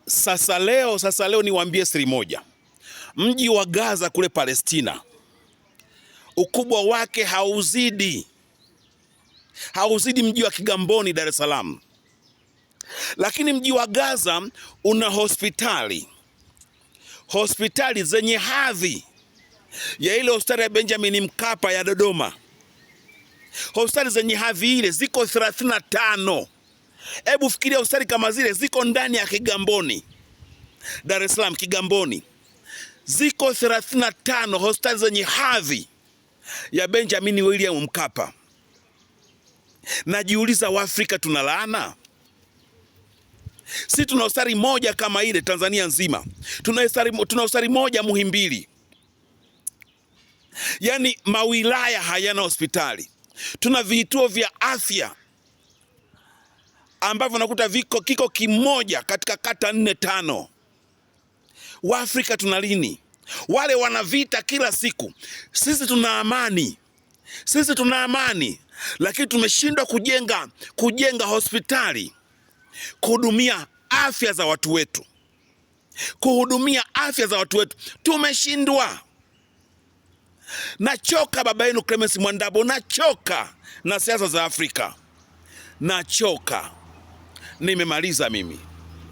Sasa leo niwaambie siri moja. Mji wa Gaza kule Palestina ukubwa wake hauzidi mji wa Kigamboni, Dar es Salaam, lakini mji wa Gaza una hospitali zenye hadhi ya ile hospitali ya Benjamin Mkapa ya Dodoma. Hospitali zenye hadhi ile ziko 35. Hebu fikiria hospitali kama zile ziko ndani ya Kigamboni, Dar es Salaam, Kigamboni ziko 35 hospitali zenye hadhi ya Benjamin William Mkapa. Najiuliza, Waafrika tuna laana? Si tuna hospitali moja kama ile Tanzania nzima, tuna hospitali moja Muhimbili. Yaani mawilaya hayana hospitali. Tuna vituo vya afya ambavyo nakuta viko kiko kimoja katika kata nne tano. Waafrika tuna lini? Wale wana vita kila siku, sisi tuna amani, sisi tuna amani, lakini tumeshindwa kujenga hospitali kuhudumia afya za watu wetu, kuhudumia afya za watu wetu tumeshindwa. Nachoka baba yenu Clemence Mwandambo, nachoka na siasa za Afrika, nachoka. Nimemaliza mimi.